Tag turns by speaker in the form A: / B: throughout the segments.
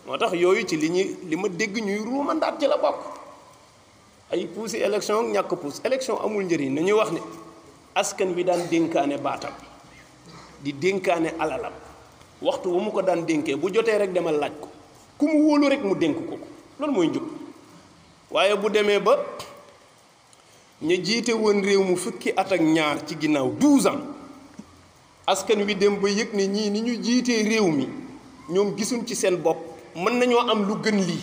A: moo tax yooyu ci li ma dégg ñuy ruumandaat ci la bokk ay puusi élection ak ñàkk puus élection amul njëriñ nañuy wax ne askan wi daan dénkaane baatam di dénkaane alalam waxtu wu mu ko daan dénkee bu jotee rek demal laaj ko ku mu wóolu rek mu dénk ko loolu mooy njub waaye bu demee ba ñu jiite woon réew mu fukki at ak ñaar ci ginnaaw 12 ans askan wi dem ba yëg ne ñii ni ñu jiitee réew mi ñoom gisuñ ci seen bopp mën nañoo am lu gën lii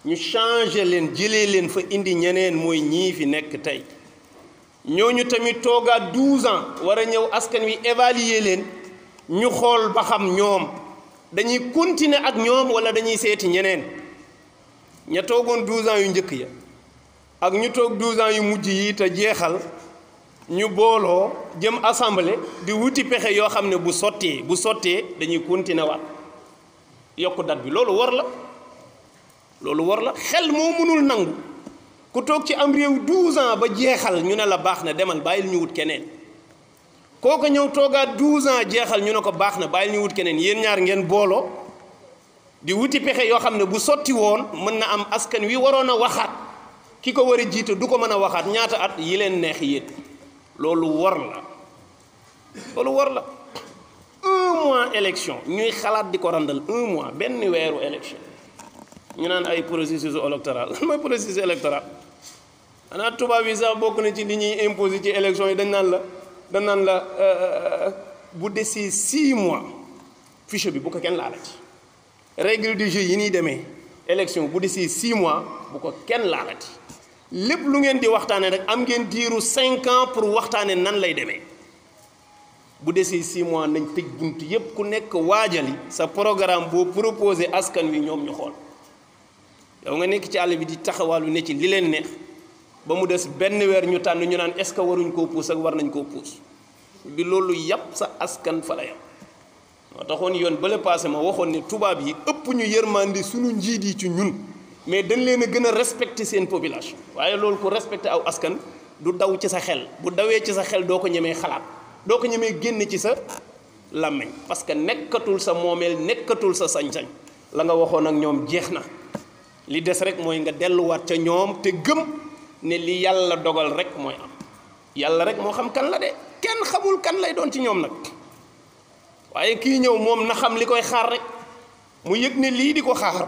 A: ñu changé leen jëlee leen fa indi ñeneen mooy ñii fi nekk tey ñooñu tamit toogaat 12 ans war a ñëw askan wi évaluer leen ñu xool ba xam ñoom dañuy continuer ak ñoom wala dañuy seeti ñeneen ña toogoon 12 ans yu njëkk ya ak ñu toog 12 ans yu mujj yi te jeexal ñu booloo jëm assemblée di wuti pexe yoo xam ne bu sottee dañuy continuer waat yokk date bi loolu war la xel moo mënul nangu ku toog ci am réew 12 ans ba jeexal ñu ne la baax na demal bàyyil ñu wut keneen kooku ñëw toogaat 12 ans jeexal ñu ne ko baax na bàyyil ñu wut keneen yéen ñaar ngeen booloo di wuti pexe yoo xam ne bu sotti woon mën na am askan wi waroon a waxaat ki ko war a jiite du ko mën a waxaat ñaata at yi leen neex yéen loolu war la 1 mois élection ñuy xalaat di ko randal 1 mois benn weeru élection ñu naan ay processus électoral lan mooy processus électoral xanaa tubaab yi sax bokk na ci li ñuy imposer ci élection yi dañ naan la bu desee 6 mois fiche bi bu ko kenn laalati règle du jeu yi ñuy demee élection bu desee 6 mois bu ko kenn laalati lépp lu ngeen di waxtaane rek am ngeen diiru 5 ans pour waxtaane nan lay demee bu desee 6 mois nañ tëj bunt yépp ku nekk waajali sa programme boo proposé askan wi ñoom ñu xool yow nga nekk ci àll bi di taxawaalu ne ci li leen neex ba mu des benn weer ñu tànn ñu naan est-ce que waruñ koo puus ak war nañ koo puus bi loolu yàpp sa askan fa la yam moo taxoon yoon bale passé ma waxoon ne tubaab yi ëpp ñu yërmande suñu njiit yi ci ñun mais dañ leen a gën a respecté seen population waaye loolu ku respecté aw askan du daw ci sa xel bu dawee ci sa xel doo ko ñemee xalaat doo ko ñemee génn ci sa làmmiñ parce que nekkatul sa moomeel nekkatul sa sañ-sañ la nga waxoon ak ñoom jeex na li des rek mooy nga delluwaat ca ñoom te gëm ne li yàlla dogal rek mooy am yàlla rek moo xam kan la de kenn xamul kan lay doon ci ñoom nag waaye kii ñëw moom na xam li koy xaar rek mu yëg ne lii di ko xaar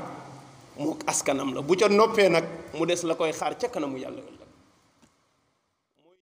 A: mu askanam la bu ca noppee nag mu des la koy xaar ca kanamu yàlla